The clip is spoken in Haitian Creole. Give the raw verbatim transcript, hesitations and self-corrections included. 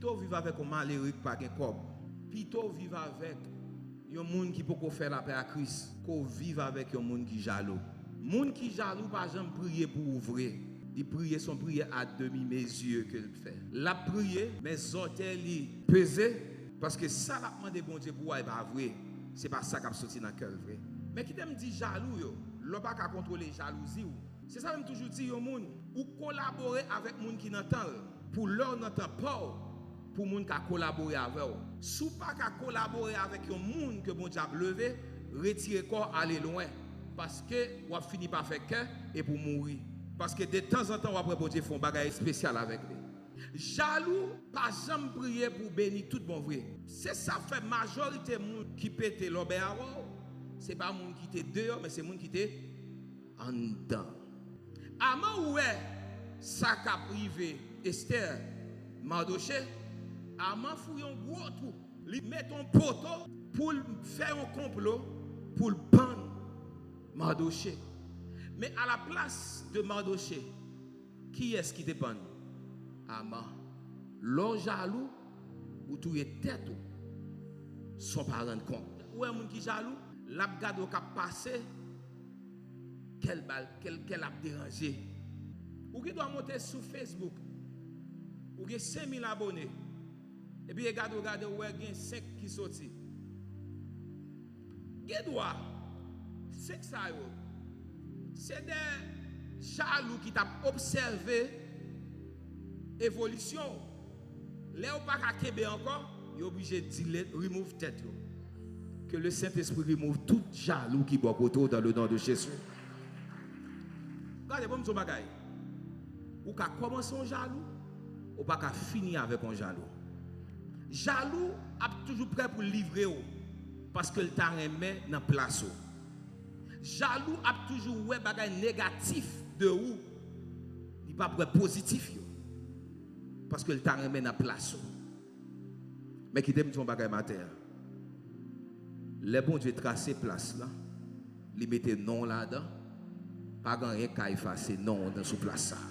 Pito w viv avèk yon malere ki pa gen kòb. Pito w viv avèk yon moun ki poko fè lapè a Kris ke w viv avèk yon moun ki jalou. Moun ki jalou pa janm priye pou ou vre. Li priye, se yon priyè a demi mezi ke l fè. L ap priye, men zòtèy li peze, paske sa l ap mande Bondye pou ou a, e pa vre. Se pa sa k ap soti nan kè l vre. Men kite m di jalou yo, lè w pa ka kontwole jalouzi w. Se sa menm m toujou di yon moun, ou kolabore avèk moun ki nan tan l, pou lè w nan tan pa w, pou moun ka kolabore avè w. Si w pa ka kolabore avèk yon moun ke Bondye ap leve, retire kò w, ale lwen, paske w ap fini pa fè kè epi w mouri. Paske detanzantan w ap wè Bondye fè yon bagay espesyal avèk li. Jalou pa janm priye pou beni tout bon vre. Se sa fè majorite moun ki pete lòbèy avè w, se pa moun ki te deyò, men se moun ki te anndan. Aman wè sa k ap rive Estè, Madoche. Aman fouye yon gwo twou. Li mete yon poto pou l fè yon konplo pou l pann Madoche. Men alaplas de Madoche, kiyès ki te pann? Aman. Lè w jalou, ou touye tèt ou san w pa rann kont. Ou wè moun ki jalou, l ap gade w k ap pase, kè l ba l, kè l, kè l ap deranje. Ou gen dwa monte sou Facebook, ou gen senk mil abone, epi e gade w gade, ou wè gen senk ki soti. Gen dwa, senk sa yo, se de jalou ki t ap obsève evolisyon w. Lè yo pa ka kenbe ankò, yo oblije delete, remove tèt yo. Ke le Sentespri remove tout jalou ki bò kote w dans le nom de Jésus. Gade, bon, m di yon bagay. Ou ka kòmanse yon jalou, ou pa ka fini avèk yon jalou. Jalou ap toujou prè pou livre w, paske l ta renmen nan plas ou. Jalou ap toujou wè bagay negatif de ou, li p ap wè pozitif yo, paske l ta renmen nan plas ou. Men kite m di yon bagay maten an. Lè Bondye trase plas la, li mete non w ladan, pa gen anyen k ka efase non w nan sou plas sa.